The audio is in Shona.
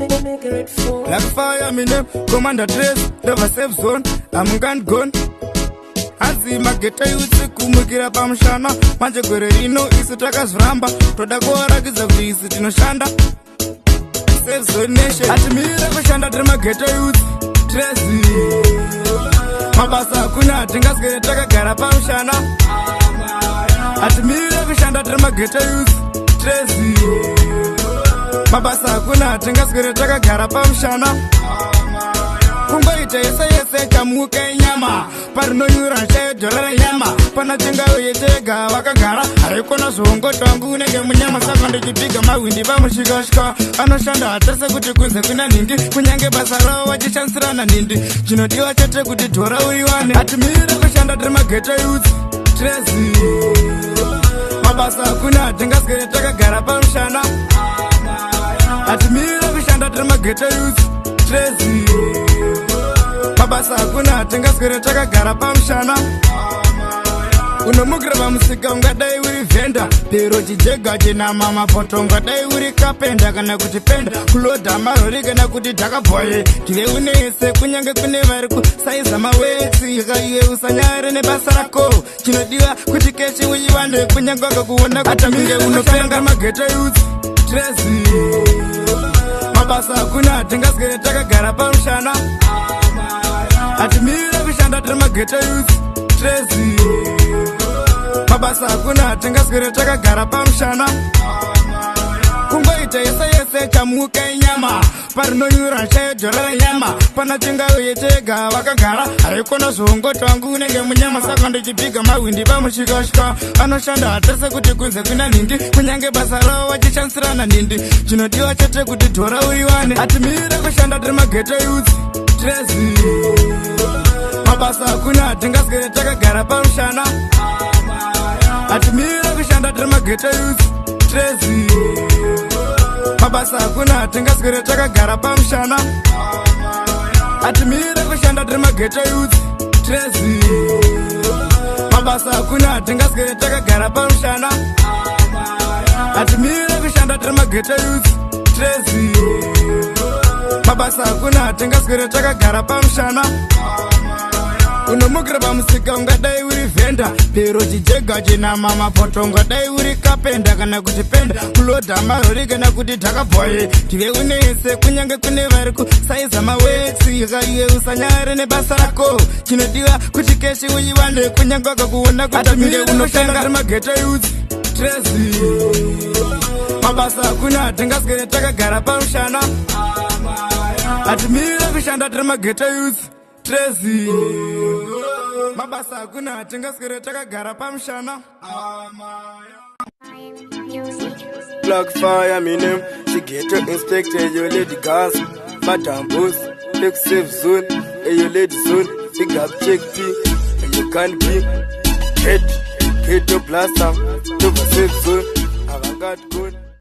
Black fire, me name, Commander Trace, never safe zone, I'm gone gone. Hanzi maghetto youths kumukira pamushana. Manje gore rino isu takazviramba, toda kuvarakidza kuti isu tinoshanda. Safe zone nation, hatimire kushanda, tiri maghetto youths. Trezi mabasa hakuna, hatingaswere takagara pamushana. Hatimire kushanda, tiri maghetto youths. Trezi mabasa hakuna, hatingaswere takagara pamushana. Kungoita yese yese, chamuka inyama, parinonyura chaedhora renyama. Pana chingauye tega vakagara, haikona zvongoto wangu unenge munyama. Saka ndichipiga mahwindi pamushikashika, anoshanda hatarise kuti kunze kuna nhingi, kunyange basa ravo vachishandisirana nhindi. Chinodiwa chete kuti dhora uriwane. Hatimire kushanda, tiri maghetto youths. Trezi mabasa hakuna, hatingaswere takagara pamushana. Hatimire kushanda, tiri maghetto youths. Trezi mabasa hakuna, hatingaswere takagara pamushana. Unomukira pamusika, ungadai uri vendor, pero chijega chinama mapoto, ungadai uri carpenter kana kuti painter, kulodha marori kana kuti dhakabhoye, tive unese kunyange kune vari kusaiza mawetsi. Iwe usanyare nebasa rako, chinodiwa kuti cash uiwande, kunyange wakakuona kuti kunge unopenga. Maghetto youths, trezi mabasa hakuna, hatingaswere takagara pamushana. Hatimire kushanda, tiri maghetto youths. Trezi mabasa hakuna, hatingaswere takagara pamushana. Kungoita yese yese, chamuka inyama, parinonyura chaedhora renyama. Pana chingauye tega vakagara, haikona zvongoto wangu unenge munyama. Saka ndichipiga mahwindi pamushikashika, anoshanda hatarise kuti kunze kuna nhingi, kunyange basa ravo vachishandisirana nhindi. Chinodiwa chete kuti dhora uriwane. Hatimire kushanda, tiri maghetto youths. Trezi mabasa hakuna, hatingaswere takagara pamushana. Hatimire kushanda, tiri maghetto youths. Trezi mabasa hakuna, hatingaswere takagara pamushana. Hatimire kushanda, tiri maghetto youths. Trezi mabasa hakuna, hatingaswere takagara pamushana. Hatimire kushanda, tiri maghetto youths. Trezi mabasa hakuna, hatingaswere takagara pamushana. Unomukira pamusika, ungadai uri vendor, pero chijega chinama mapoto, ungadai uri carpenter kana kuti painter, kulodha marori kana kuti dhakabhoye, tive unese kunyange kune vari kusaiza mawetsi. Iwe usanyare nebasa rako, chinodiwa kuti cash uiwande, kunyange wakakuona kuti kunge unopenga. Maghetto youths, trezi mabasa hakuna, hatingaswere takagara pamushana. Hatimire kushanda, tiri maghetto youths. Trezi mabasa hakuna, hatingaswere takagara pamushana. Black fire, me name. She get to inspector, your lady gas. Madam boss, big safe zone. Hey, your lady zone. Big up check P. And you can't be. Get, get to blaster. To the safe zone. Have got good.